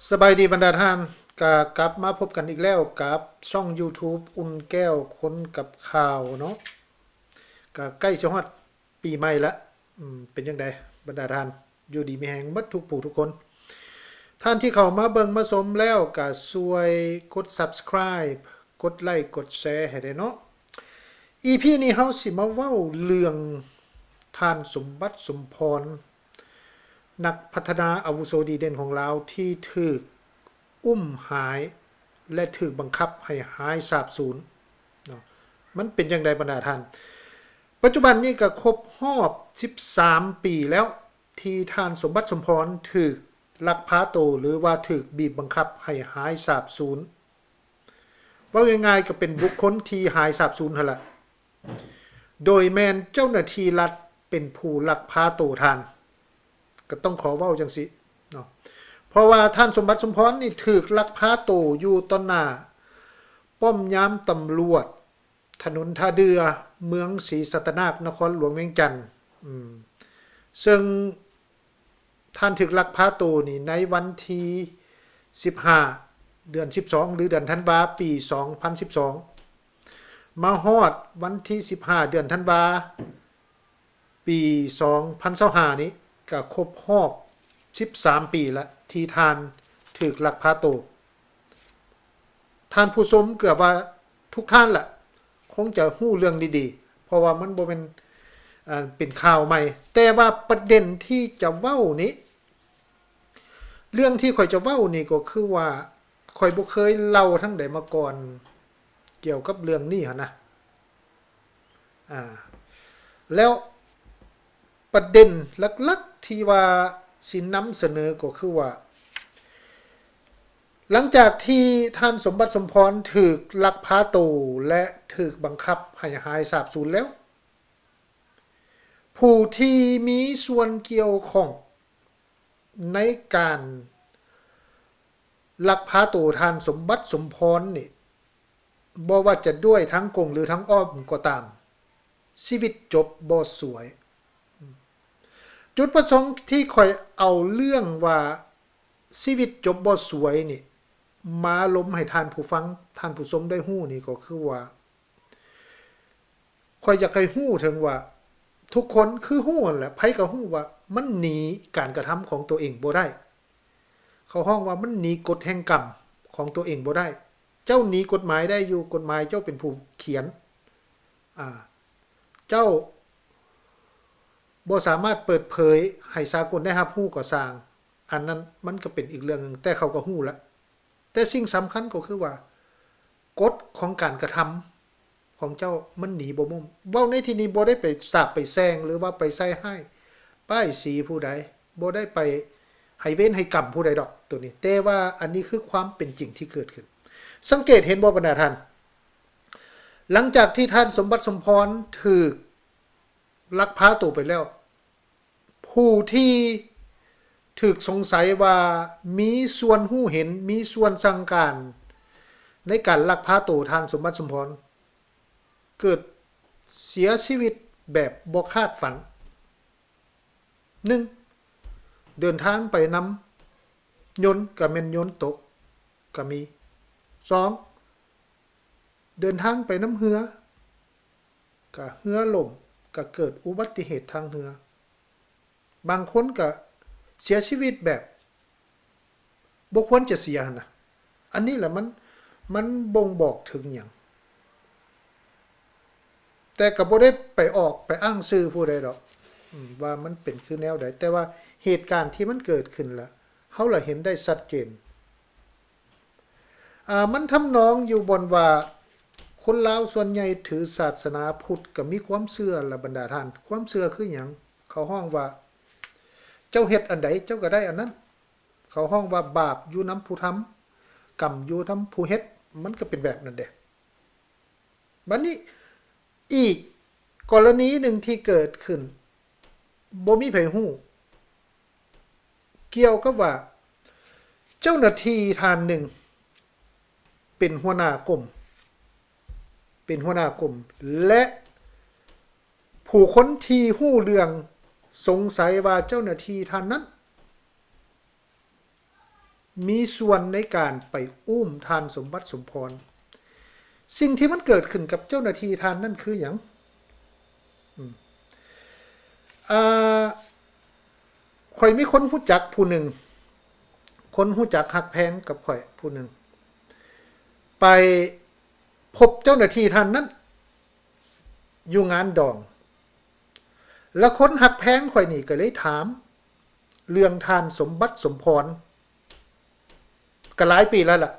ສະບາຍດີບັນດາທ່ານ, ກະກັບມາພົບກັນອີກແລ້ວກັບຊ່ອງ YouTube ອຸ່ນແກ້ວຄົນກັບຂ່າວເນາະ. ກະໃກ້ຊິຮອດປີໃໝ່ລະ, ອືມ ເປັນຈັ່ງໃດບັນດາທ່ານ? ຢູ່ດີມີແຮງໝົດທຸກຜູ້ທຸກຄົນ. ທ່ານທີ່ເຂົ້າມາເບິ່ງມາຊົມແລ້ວ ກະຊ່ວຍກົດ Subscribe ກົດໄລ ກົດແຊໃຫ້ແດ່ເນາະ. ອີພີນີ້ເຮົາຊິມາເວົ້າເລື່ອງທ່ານ ສົມບັດ ສົມພອນ ນັກພັດທະນາອາວຸໂສດີເດັ່ນຂອງລາວ ທີ່ຖືກອຸ້ມຫາຍ ແລະ ຖືກບັງຄັບໃຫ້ຫາຍສາບສູນເນາະ. ມັນເປັນຈັ່ງໃດບັນດາທ່ານ? ປັດຈຸບັນນີ້ກະຄົບຮອບສິບສາມປີແລ້ວ ທີ່ທ່ານ ສົມບັດ ສົມພອນ ຖືກລັກພາໂຕ ຫຼືວ່າຖືກບີບບັງຄັບໃຫ້ຫາຍສາບສູນ. ເວົ້າງ່າຍໆ ກະເປັນບຸກຄົນທີ່ຫາຍສາບສູນຫັ້ນລະ ໂດຍແມ່ນເຈົ້າໜ້າທີ່ລັດເປັນຜູ້ລັກພາໂຕທ່ານ, ກະຕ້ອງຂໍເວົ້າຈັ່ງຊີ້ເນາະ. ເພາະວ່າທ່ານ ສົມບັດ ສົມພອນ ນີ້ຖືກລັກພາໂຕຢູ່ຕໍ່ໜ້າປ້ອມຍາມຕຳຫຼວດ ຖະໜົນທ່າເດື່ອ ເມືອງສີສັດຕະນາກ ນະຄອນຫຼວງວຽງຈັນ. ອືມ ເຊິ່ງທ່ານຖືກລັກພາໂຕນີ້ໃນວັນທີສິບຫ້າ ເດືອນສິບສອງ ຫຼື ເດືອນທັນວາ ປີສອງພັນສິບສອງ ມາຮອດວັນທີສິບຫ້າ ເດືອນທັນວາ ປີສອງພັນຊາວຫ້ານີ້ ກະຄົບຮອບສິບສາມປີລະ ທີ່ທ່ານຖືກລັກພາໂຕ. ທ່ານຜູ້ຊົມເກືອບວ່າທຸກທ່ານລະ ຄົງຈະຮູ້ເລື່ອງນີ້ດີ ເພາະວ່າມັນບໍ່ແມ່ນ ເປັນຂ່າວໃໝ່. ແຕ່ວ່າປະເດັນທີ່ຈະເວົ້ານີ້ ເລື່ອງທີ່ຂ້ອຍຈະເວົ້ານີ້ກໍຄືວ່າ ຂ້ອຍບໍ່ເຄີຍເລົ່າທາງໃດມາກ່ອນກ່ຽວກັບເລື່ອງນີ້ຫັ້ນນະ. ອາ ແລ້ວປະເດັນຫຼັກໆທີ່ວ່າຊິນຳສະເໜີກໍຄືວ່າ ຫຼັງຈາກທີ່ທ່ານ ສົມບັດ ສົມພອນ ຖືກລັກພາໂຕ ແລະ ຖືກບັງຄັບໃຫ້ຫາຍສາບສູນແລ້ວ, ຜູ້ທີ່ມີສ່ວນກ່ຽວຂ້ອງໃນການ ລັກພາໂຕທ່ານ ສົມບັດ ສົມພອນ ນີ້ ບໍ່ວ່າຈະດ້ວຍທາງກົງ ຫຼື ທາງອ້ອມກໍຕາມ, ຊີວິດຈົບບໍ່ສວຍ. ຈຸດປະສົງທີ່ຂ້ອຍເອົາເລື່ອງວ່າຊີວິດຈົບບໍ່ສວຍນີ້ ມາລົມໃຫ້ທ່ານຜູ້ຟັງ ທ່ານຜູ້ຊົມໄດ້ຮູ້ນີ້ ກໍຄືວ່າ ຂ້ອຍຢາກໃຫ້ຮູ້ເຖິງວ່າ ທຸກຄົນຄືຮູ້ຫັ້ນແຫຼະ, ໃຜກໍຮູ້ວ່າມັນໜີການກະທຳຂອງຕົວເອງບໍ່ໄດ້. ເຂົາຮ້ອງວ່າມັນໜີກົດແຫ່ງກຳຂອງຕົວເອງບໍ່ໄດ້. ເຈົ້າໜີກົດໝາຍໄດ້ຢູ່, ກົດໝາຍເຈົ້າເປັນຜູ້ຂຽນ. ອາ, ເຈົ້າບໍ່ສາມາດເປີດເຜີຍໃຫ້ສາກົນໄດ້ຮັບຮູ້ກໍຊ່າງ, ອັນນັ້ນມັນກໍເປັນອີກເລື່ອງໜຶ່ງ, ແຕ່ເຂົາກໍຮູ້ລະ. ແຕ່ສິ່ງສຳຄັນກໍຄືວ່າ ກົດຂອງການກະທຳຂອງເຈົ້າມັນໜີບໍ່ມົ້ມ. ເວົ້າໃນທີ່ນີ້ບໍ່ໄດ້ໄປສາບໄປແຊ່ງ ຫຼືວ່າໄປໃສ່ຮ້າຍປ້າຍສີຜູ້ໃດ, ບໍ່ໄດ້ໄປໃຫ້ເວນໃຫ້ກຳຜູ້ໃດດອກໂຕນີ້, ແຕ່ວ່າອັນນີ້ຄືຄວາມເປັນຈິງທີ່ເກີດຂຶ້ນ. ສັງເກດເຫັນບໍ່ບັນດາທ່ານ? ຫຼັງຈາກທີ່ທ່ານ ສົມບັດ ສົມພອນ ຖືກລັກພາໂຕໄປແລ້ວ, ຜູ້ທີ່ຖືກສົງໄສວ່າມີສ່ວນຮູ້ເຫັນ, ມີສ່ວນສັ່ງການໃນການລັກພາໂຕທ່ານ ສົມບັດ ສົມພອນ ເກີດເສຍຊີວິດແບບບໍ່ຄາດຝັນ. ໜຶ່ງ, ເດີນທາງໄປນຳຍົນ ກະແມ່ນຍົນຕົກກະມີ. ສອງ, ເດີນທາງໄປນຳເຮືອ ກະເຮືອລົ້ມ ກະເກີດອຸບັດຕິເຫດທາງເຮືອ. ບາງຄົນກະເສຍຊີວິດແບບບໍ່ຄວນຈະເສຍຫັ້ນນະ. ອັນນີ້ແຫຼະມັນ, ມັນບົ່ງບອກເຖິງຫຍັງ? ແຕ່ກະບໍ່ໄດ້ໄປອອກໄປອ້າງຊື່ຜູ້ໃດດອກ ອາ ວ່າມັນເປັນຄືແນວໃດ, ແຕ່ວ່າເຫດການທີ່ມັນເກີດຂຶ້ນລະ ເຮົາລະເຫັນໄດ້ຊັດເຈນ. ອາ ມັນທຳນອງຢູ່ບ່ອນວ່າ ຄົນລາວສ່ວນໃຫຍ່ຖືສາສະໜາພຸດ ກໍມີຄວາມເຊື່ອລະບັນດາທ່ານ. ຄວາມເຊື່ອຄືຫຍັງ? ເຂົາຮ້ອງວ່າ ເຈົ້າເຮັດອັນໃດ ເຈົ້າກໍໄດ້ອັນນັ້ນ. ເຂົາຮ້ອງວ່າ ບາບຢູ່ນຳຜູ້ທຳ ກຳຢູ່ນຳຜູ້ເຮັດ. ມັນກໍເປັນແບບນັ້ນເດ້. ບັດນີ້ ອີກກໍລະນີໜຶ່ງທີ່ເກີດຂຶ້ນ ບໍ່ມີໃຜຮູ້ ກ່ຽວກັບວ່າ ເຈົ້າໜ້າທີ່ທ່ານໜຶ່ງ ເປັນຫົວໜ້າກົມ ເປັນຫົວໜ້າກົມ ແລະ ຜູ້ຄົນທີ່ຮູ້ເລື່ອງ ສົງໄສວ່າເຈົ້າໜ້າທີ່ທ່ານນັ້ນ ມີສ່ວນໃນການໄປອຸ້ມທ່ານສົມບັດ ສົມພອນ. ສິ່ງທີ່ມັນເກີດຂຶ້ນກັບເຈົ້າໜ້າທີ່ທ່ານນັ້ນຄືຫຍັງ? ອືມ ເອີ ຂ້ອຍມີຄົນຮູ້ຈັກຜູ້ໜຶ່ງ, ຄົນຮູ້ຈັກຮັກແພງກັບຂ້ອຍຜູ້ໜຶ່ງ ໄປພົບເຈົ້າໜ້າທີ່ທ່ານນັ້ນຢູ່ງານດອງ ແລ້ວຄົນຮັກແພງຂ້ອຍນີ້ກໍເລີຍຖາມເລື່ອງທ່ານສົມບັດ ສົມພອນ ກໍຫຼາຍປີແລ້ວລະ.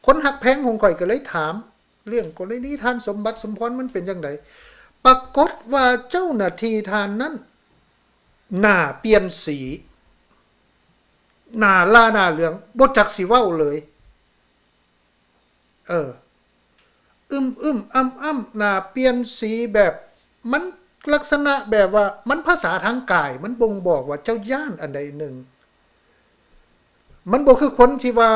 ຄົນຮັກແພງຂອງຂ້ອຍກໍເລີຍຖາມເລື່ອງກໍລະນີທ່ານສົມບັດ ສົມພອນ ມັນເປັນຈັ່ງໃດ? ປາກົດວ່າເຈົ້າໜ້າທີ່ທ່ານນັ້ນໜ້າປ່ຽນສີ, ໜ້າລ້າໜ້າເຫຼືອງ, ບໍ່ຈັກຊິເວົ້າເລີຍ. ເອີ ອຶ້ມໆ ອ້ຳໆ ໜ້າປ່ຽນສີແບບ ມັນລັກສະນະແບບວ່າ ມັນພາສາທາງກາຍ ມັນບົ່ງບອກວ່າເຈົ້າຢ້ານອັນໃດໜຶ່ງ. ມັນບໍ່ຄືຄົນທີ່ວ່າ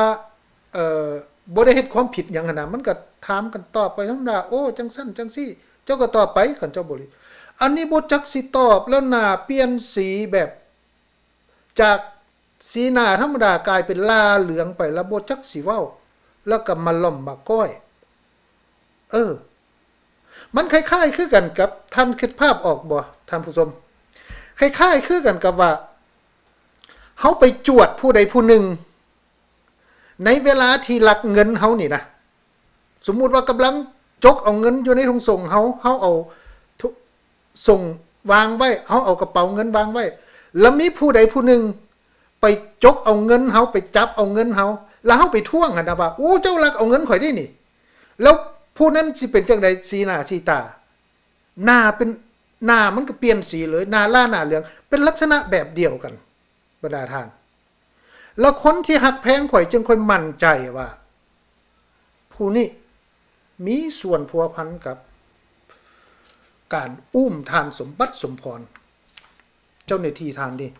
ເອີ ບໍ່ໄດ້ເຮັດຄວາມຜິດຫຍັງຫັ້ນນະ, ມັນກໍຖາມກັນຕອບໄປທຳມະດາ, ໂອ້ ຈັ່ງຊັ້ນຈັ່ງຊີ້, ເຈົ້າກໍຕອບໄປ ຄັນເຈົ້າບໍ່ ອັນນີ້ບໍ່ຈັກຊິຕອບ ແລ້ວໜ້າປ່ຽນສີແບບ ຈາກສີໜ້າທຳມະດາກາຍເປັນລ້າເຫຼືອງໄປ ແລ້ວບໍ່ຈັກຊິເວົ້າ ແລ້ວກໍມາລ້ອມມາກ້ອຍ. ເອີ ມັນຄ້າຍໆຄືກັນກັບ ທ່ານຄິດພາບອອກບໍ່ທ່ານຜູ້ຊົມ? ຄ້າຍໆຄືກັນກັບວ່າ ເຮົາໄປຈວດຜູ້ໃດຜູ້ໜຶ່ງ ໃນເວລາທີ່ລັກເງິນເຮົານີ້ນະ, ສົມມຸດວ່າກຳລັງຈົກເອົາເງິນຢູ່ໃນຖົງໂສ້ງເຮົາ, ເຮົາເອົາຖົງໂສ້ງວາງໄວ້, ເຮົາເອົາກະເປົາເງິນວາງໄວ້, ແລ້ວມີຜູ້ໃດຜູ້ໜຶ່ງໄປຈົກເອົາເງິນເຮົາ, ໄປຈັບເອົາເງິນເຮົາ, ແລ້ວເຮົາໄປທ້ວງຫັ້ນນະວ່າ ໂອ້ ເຈົ້າລັກເອົາເງິນຂ້ອຍເດ້ນີ້, ແລ້ວຜູ້ນັ້ນຊິເປັນຈັ່ງໃດ ສີໜ້າສີຕາ? ໜ້າເປັນ ໜ້າມັນກໍປ່ຽນສີເລີຍ, ໜ້າລ້າໜ້າເຫຼືອງ, ເປັນລັກສະນະແບບດຽວກັນ ບັນດາທ່ານ. ແລ້ວຄົນທີ່ຮັກແພງຂ້ອຍ ຈຶ່ງຂ້ອຍໝັ້ນໃຈວ່າ ຜູ້ນີ້ມີສ່ວນພົວພັນກັບການອຸ້ມທ່ານສົມບັດ ສົມພອນ, ເຈົ້າໜ້າທີ່ທ່ານນີ້.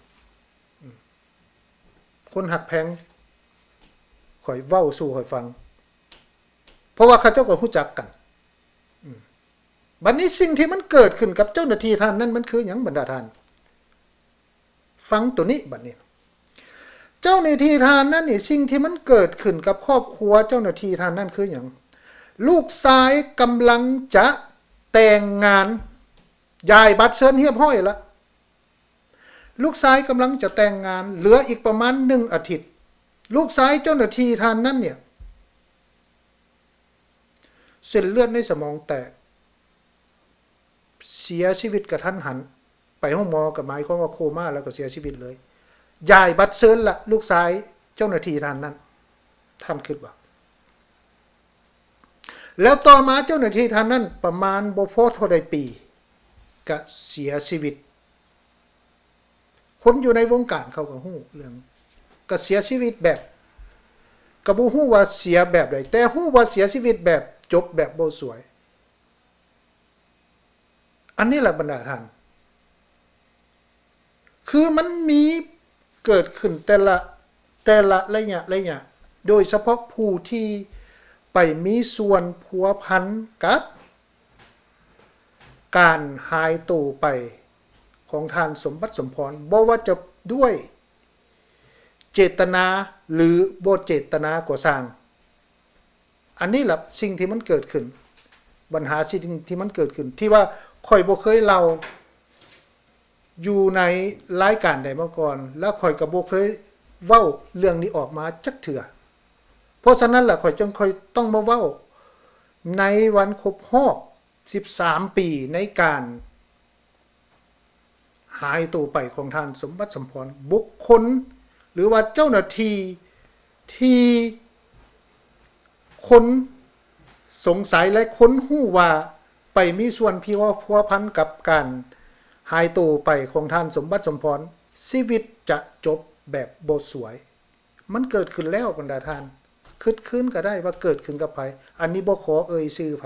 ອືມ ຄົນຮັກແພງຂ້ອຍເວົ້າສູ່ຂ້ອຍຟັງ, ເພາະວ່າເຂົາເຈົ້າກໍຮູ້ຈັກກັນ. ອືມ ບັດນີ້ສິ່ງທີ່ມັນເກີດຂຶ້ນກັບເຈົ້າໜ້າທີ່ທ່ານນັ້ນ ມັນຄືຫຍັງ ບັນດາທ່ານ? ຟັງໂຕນີ້ບັດນີ້, ເຈົ້າໜ້າທີ່ທ່ານນັ້ນນີ້ ສິ່ງທີ່ມັນເກີດຂຶ້ນກັບຄອບຄົວເຈົ້າໜ້າທີ່ທ່ານນັ້ນຄືຫຍັງ? ລູກຊາຍກຳລັງຈະແຕ່ງງານ, ຢາຍບັດເຊີນຮຽບຮ້ອຍລະ. ລູກຊາຍກຳລັງຈະແຕ່ງງານ, ເຫຼືອອີກປະມານໜຶ່ງອາທິດ, ລູກຊາຍເຈົ້າໜ້າທີ່ທ່ານນັ້ນເນຍ ເສັ້ນເລືອດໃນສະໝອງແຕກ, ເສຍຊີວິດກະທັນຫັນ, ໄປໂຮງໝໍກໍໝາຍຄວາມວ່າໂຄມາ ແລ້ວກໍເສຍຊີວິດເລີຍ. ຢາຍບັດເຊີນລະ ລູກຊາຍເຈົ້າໜ້າທີ່ທ່ານນັ້ນ, ທ່ານຄິດວ່າ? ແລ້ວຕໍ່ມາເຈົ້າໜ້າທີ່ທ່ານນັ້ນ ປະມານບໍ່ພໍເທົ່າໃດປີ ກະເສຍຊີວິດ. ຄົນຢູ່ໃນວົງການເຂົາກໍຮູ້ເລື່ອງ ກະເສຍຊີວິດແບບ ກະບໍ່ຮູ້ວ່າເສຍແບບໃດ, ແຕ່ຮູ້ວ່າເສຍຊີວິດແບບຈົບແບບບໍ່ສວຍ. ອັນນີ້ລະບັນດາທ່ານ ຄືມັນມີເກີດຂຶ້ນແຕ່ລະ ແຕ່ລະໄລຍະໄລຍະ, ໂດຍສະເພາະຜູ້ທີ່ໄປມີສ່ວນພົວພັນກັບການຫາຍໂຕໄປຂອງທ່ານສົມບັດ ສົມພອນ, ບໍ່ວ່າຈະດ້ວຍເຈດຕະນາ ຫຼື ບໍ່ເຈດຕະນາກໍຊ່າງ. ອັນນີ້ລະສິ່ງທີ່ມັນເກີດຂຶ້ນ, ບັນຫາສິ່ງທີ່ມັນເກີດຂຶ້ນ ທີ່ວ່າຂ້ອຍບໍ່ເຄີຍເລົ່າຢູ່ໃນລາຍການໃດມາກ່ອນ ແລ້ວຂ້ອຍກໍບໍ່ເຄີຍເວົ້າເລື່ອງນີ້ອອກມາຈັກເທື່ອ. ເພາະສະນັ້ນລະ ຂ້ອຍຈຶ່ງຄ່ອຍຕ້ອງມາເວົ້າໃນວັນຄົບຮອບສິບສາມປີໃນການ ຫາຍໂຕໄປຂອງທ່ານສົມບັດ ສົມພອນ, ບຸກຄົນ ຫຼືວ່າເຈົ້າໜ້າທີ່ທີ່ຄົນສົງໄສ ແລະ ຄົນຮູ້ວ່າໄປມີສ່ວນພົວພັນກັບການຫາຍໂຕໄປຂອງທ່ານສົມບັດ ສົມພອນ, ຊີວິດຈະຈົບແບບບໍ່ສວຍ. ມັນເກີດຂຶ້ນແລ້ວບັນດາທ່ານ, ຄິດຄືນກໍໄດ້ວ່າເກີດຂຶ້ນກັບໃຜ, ອັນນີ້ບໍ່ຂໍເອີ່ຍຊື່ໃຜ.